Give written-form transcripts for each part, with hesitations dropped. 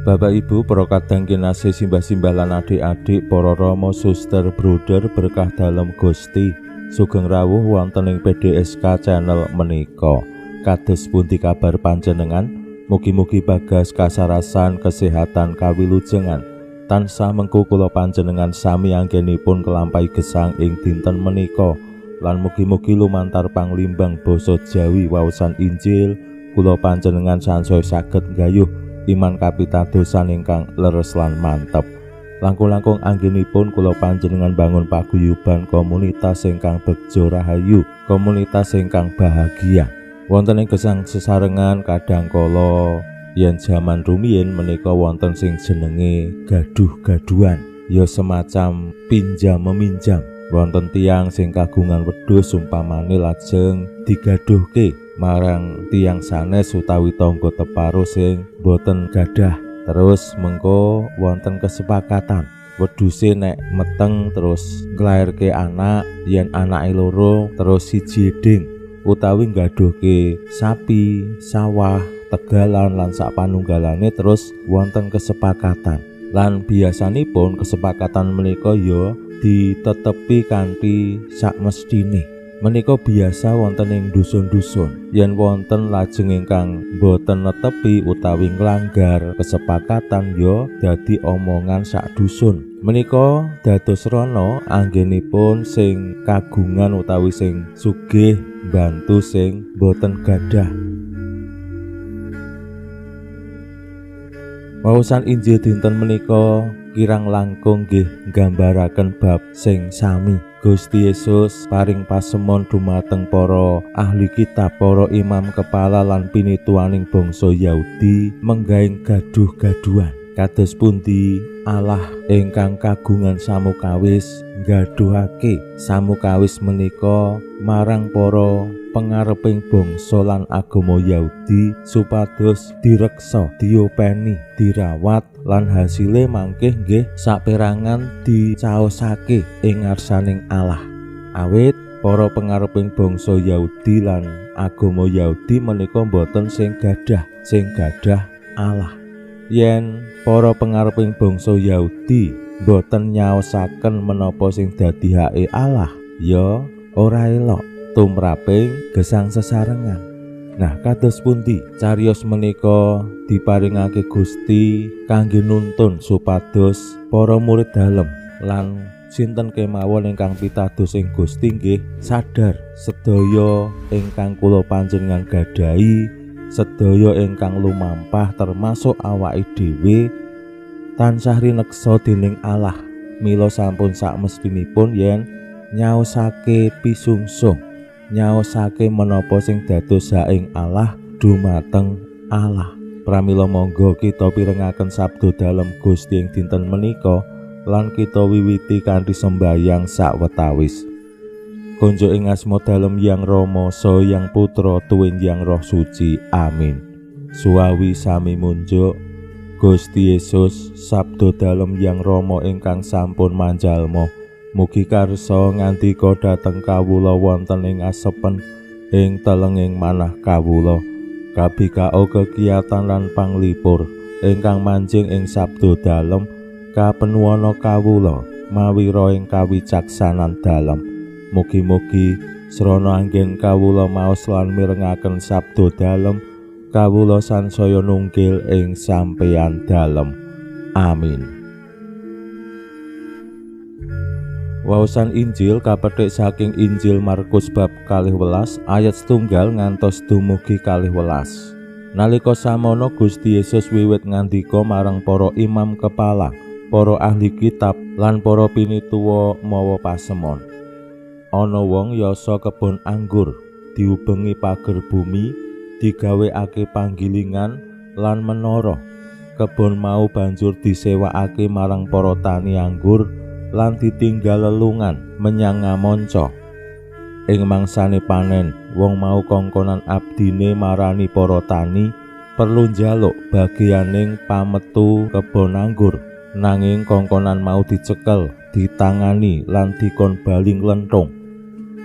Bapak Ibu, para kadang kinasih, simbah-simbah lan adik-adik, para rama, suster, bruder, berkah dalem Gusti, sugeng rawuh wonten ing PDSK channel menika. Kados pundi kabar panjenengan? Mugi-mugi bagas kasarasan, kesehatan, kawilujengan. Tansah mengku kula panjenengan sami anggenipun kelampahi gesang ing dinten menika. Lan mugi-mugi lumantar panglimbang basa Jawi waosan Injil kula panjenengan sansaya saged nggayuh iman kapitadosan ingkang leres lan mantep. Langkung-langkung anggenipun kula panjenengan bangun paguyuban komunitas ingkang begjo rahayu, komunitas ingkang bahagia. Wonten ing gesang sesarengan kadang kala yen jaman rumiyin menika wonten sing jenenge gaduh-gaduhan, ya semacam pinjam meminjam. Wonten tiyang sing kagungan wedhus umpamane lajeng digaduhke marang tiyang sanes utawi tangga teparo sing boten gadah. Terus mengko wonten kesepakatan, wedhuse nek meteng terus nglairke anak, yen anake loro terus siji eding, utawi nggaduhke sapi, sawah, tegalan lan sak panunggalane terus wonten kesepakatan. Lan biasanipun kesepakatan menika ya ditetepi kanthi sak mesthine. Menika biasa wonten ing dusun-dusun. Yen wonten lajeng ingkang boten netepi utawi nglanggar kesepakatan ya dadi omongan sak dusun. Menika dados rana anggenipun sing kagungan utawi sing sugih bantu sing boten gadah. Waosan Injil dinten menika kirang langkung nggih nggambaraken bab sing sami. Gusti Yesus paring pasemon dumateng para ahli kitab, para imam kepala lan pinituaning bangsa Yahudi menggaing gaduh-gaduhan. Kados pundi Allah ingkang kagungan samukawis nggaduhake samukawis menika marang para pengareping bangsa lan agama Yahudi supados direksa, diopeni, dirawat lan hasile mangke nggih saperangan dicaosake ing ngarsaning Allah. Awit para pengareping bangsa Yahudi lan agama Yahudi menika boten sing gadah, sing gadah Allah. Yen para pengareping bangsa Yahudi boten nyaosaken menapa sing dadi hake Allah, ya ora elok tumraping gesang sesarengan. Nah, kados pundi cariyos menika diparingake Gusti kangge nuntun supados para murid dalem lan sinten kemawon ingkang pitados ing Gusti nggih sadar sedaya ingkang kula panjenengan gadahi, sedaya ingkang lumampah termasuk awake dhewe tansah rineksa dening Allah. Mila sampun sakmestinipun yen nyaosake pisungsung, nyaosake menapa sing dados haking Allah dumateng Allah. Pramila monggo kita pirengaken sabda dalem Gusti ing dinten menika lan kita wiwiti kanthi sembayang sawetawis. Konjuk ing asma dalem Yang Rama, saha Yang Putra, tuwin Yang Roh Suci. Amin. Suwawi sami munjuk Gusti Yesus, sabda dalem Yang Rama ingkang sampun manjalma. Mugi karsa ngandika dhateng kawula wonten ing asepen ing telenging manah kawula. Kabikao kegiatan lan panglipur ingkang manjing ing sabda dalem kapenuwana kawula mawira ing kawicaksanan dalem. Mugi-mugi srana anggen kawula maos lan mirengaken sabda dalem, kawula sansaya nunggil ing sampeyan dalem. Amin. Waosan Injil kapethik saking Injil Markus bab 12 ayat 1 ngantos dumugi 12. Nalika samono Gusti Yesus wiwit ngandika marang para imam kepala, para ahli kitab lan para pinituwa mawa pasemon. Ana wong yasa kebon anggur, diubengi pager bumi, digawekake panggilingan lan menara. Kebon mau banjur disewakake marang para tani anggur lan ditinggal lelungan menyang ngamonca. Ing mangsane panen, wong mau kongkonan abdine marani para tani perlu njaluk bagianing pametu kebon anggur. Nanging kongkonan mau dicekel, ditangani lan dikon bali nglenthung.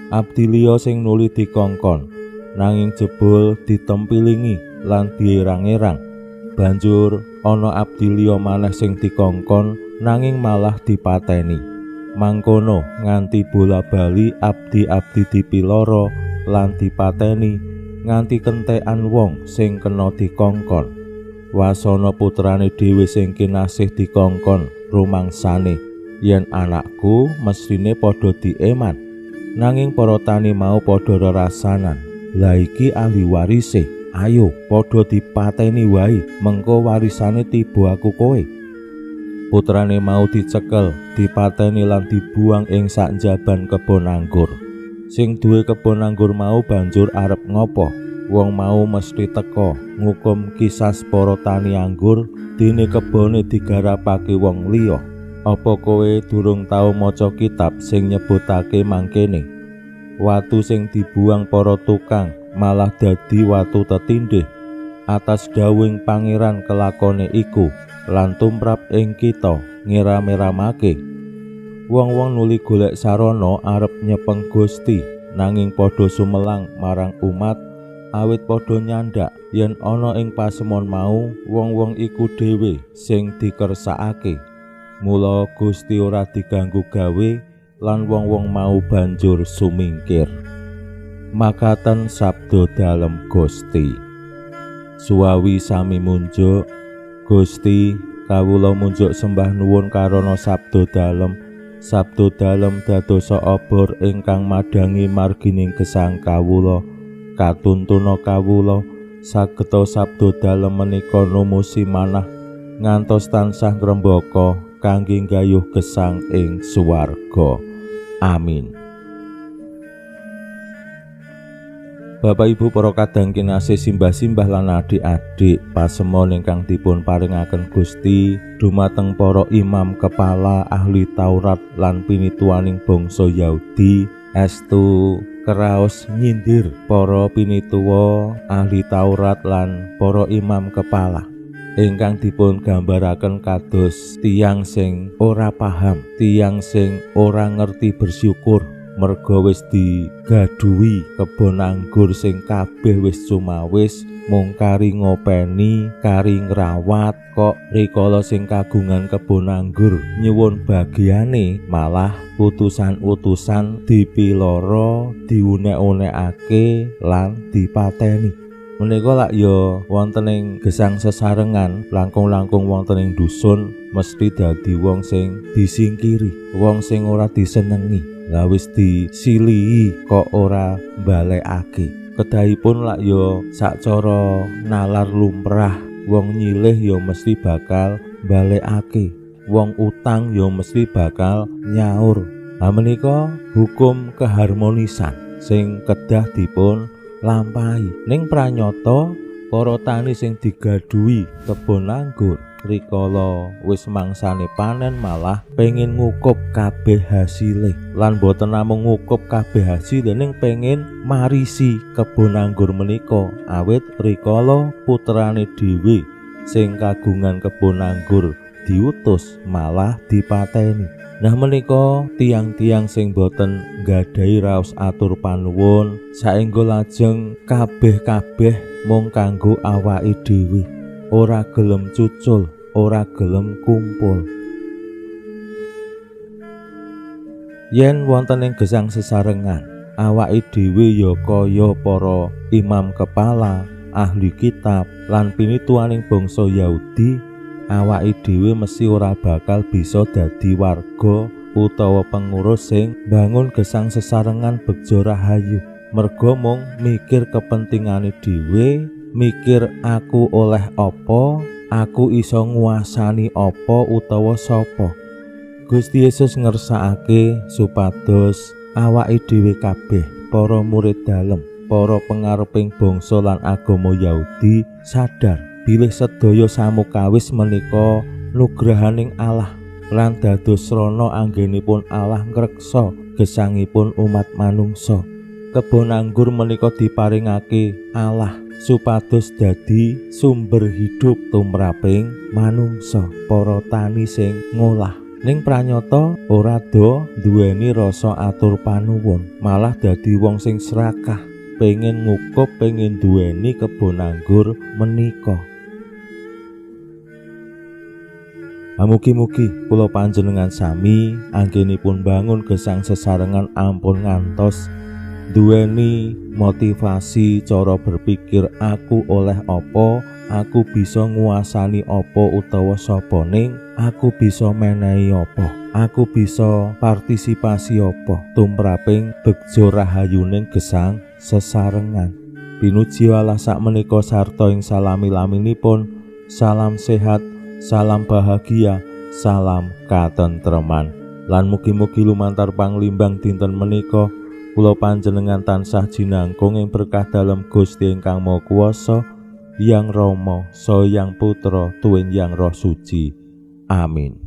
Abdi liya sing nuli dikongkon, nanging jebul ditempilingi lan dierang-erang. Banjur ana abdi liya maneh sing dikongkon, nanging malah dipateni. Mangkono nganti bola-bali abdi-abdi dipiloro lan dipateni nganti kentekan wong sing kena dikongkon. Wasana putrane dhewe sing kinasih dikongkon rumangsane yen anakku mesthine padha dieman. Nanging para tani mau padha rerasanan, "Lah iki ahli warise, ayo padha dipateni wae, mengko warisane tiba aku kowe." Putrane mau dicekel, dipateni lan dibuang ing saknjaban kebon anggur. Sing duwe kebon anggur mau banjur arep ngopo? Wong mau mesti teka ngukum kisas para tani anggur, dene kebone digarapake wong liya. Apa kowe durung tau maca kitab sing nyebutake mangkene? Watu sing dibuang para tukang malah dadi watu tetindih. Atas dawuhing pangeran kelakone iku lan tumrap ing kita ngiram-iramake. Wong-wong nuli golek sarana arep nyepeng Gusti, nanging padha sumelang marang umat awit padha nyandak yen ana ing pasemon mau wong-wong iku dhewe sing dikersakake. Mula Gusti ora diganggu gawe lan wong-wong mau banjur sumingkir. Makaten sabda dalem Gusti. Suwawi sami munjuk. Gusti, kawula munjuk sembah nuwun karana sabda dalem. Sabda dalem dadosa obor ingkang madhangi margining gesang kawula. Katuntuna kawula sageta sabda dalem menika numusi manah ngantos tansah ngrembaka kangge nggayuh gesang ing swarga. Amin. Bapak Ibu para kadang kinasih, simbah-simbah lan adik-adik, pasemon ingkang dipun paringaken Gusti dumateng para imam kepala, ahli Taurat lan pinituwaning bangsa Yahudi, estu keraos nyindir para pinituwa, ahli Taurat lan para imam kepala ingkang dipun gambaraken kados tiyang sing ora paham, tiyang sing ora ngerti bersyukur merga wis digaduhi kebon anggur sing kabeh wis cumawis, mung kari ngopeni, kari ngrawat, kok rikala sing kagungan kebon anggur nyuwun bagiane malah utusan-utusan dipiloro, diunek-unekake lan dipateni. Menika lak ya wonten ing gesang sesarengan, langkung-langkung wonten ing dusun mesti dadi wong sing disingkiri, wong sing ora disenengi. Lah wis disilihi kok ora balekake. Kedahipun lak ya sacara nalar lumrah, wong nyilih ya mesti bakal balekake, wong utang ya mesti bakal nyaur. Lah menika hukum keharmonisan sing kedah dipun lampahi. Ning pranyata para tani sing digaduhi kebon anggur rikala wis mangsane panen malah pengen ngukup kabeh hasile, lan boten namung ngukup kabeh hasile ning pengen marisi kebon anggur menika, awit rikala putrane dhewe sing kagungan kebon anggur diutus malah dipateni. Nah menika tiang-tiang sing boten nggadahi raos atur panuwun saengga lajeng kabeh-kabeh mung kanggo awake dhewe, ora gelem cucul, ora gelem kumpul. Yen wonten ing gesang sesarengan, awake dhewe ya kaya para imam kepala, ahli kitab lan pinituwaning bangsa Yahudi, awake dhewe mesti ora bakal bisa dadi warga utawa pengurus sing bangun gesang sesarengan begja rahayu, merga mung mikir kepentingane dhewe, mikir aku oleh apa, aku iso nguasani apa utawa sapa. Gusti Yesus ngersakake supados awake dhewe kabeh para murid dalem, para pengareping bangsa lan agama Yahudi sadar bilih sedaya samukawis menika nugrahaning Allah. lan dados srana anggenipun Allah ngreksa gesangipun umat manungsa. Kebon anggur menika diparingake Allah supados dadi sumber hidup tumraping manungsa, para tani sing ngolah. Ning pranyata ora do duweni rasa atur panuwun, malah dadi wong sing serakah, pengen ngukup, pengen duweni kebon anggur menika. Mugi-mugi kula panjenengan sami anggenipun bangun gesang sesarengan ampun ngantos duweni motivasi cara berpikir aku oleh apa, aku bisa nguasani apa utawa sapa, ning aku bisa menehi apa, aku bisa partisipasi apa tumraping begjo rahayuning gesang sesarengan. Pinuji Allah sakmenika sarta ing salami-laminipun. Salam sehat, salam bahagia, salam katentreman. Lan mugi-mugi lumantar panglimbang dinten menika kula panjenengan tansah jinangkung ing berkah dalem Gusti ingkang Maha Kuwasa, Yang Rama, Sang Yang Putra, tuwin Yang Roh Suci. Amin.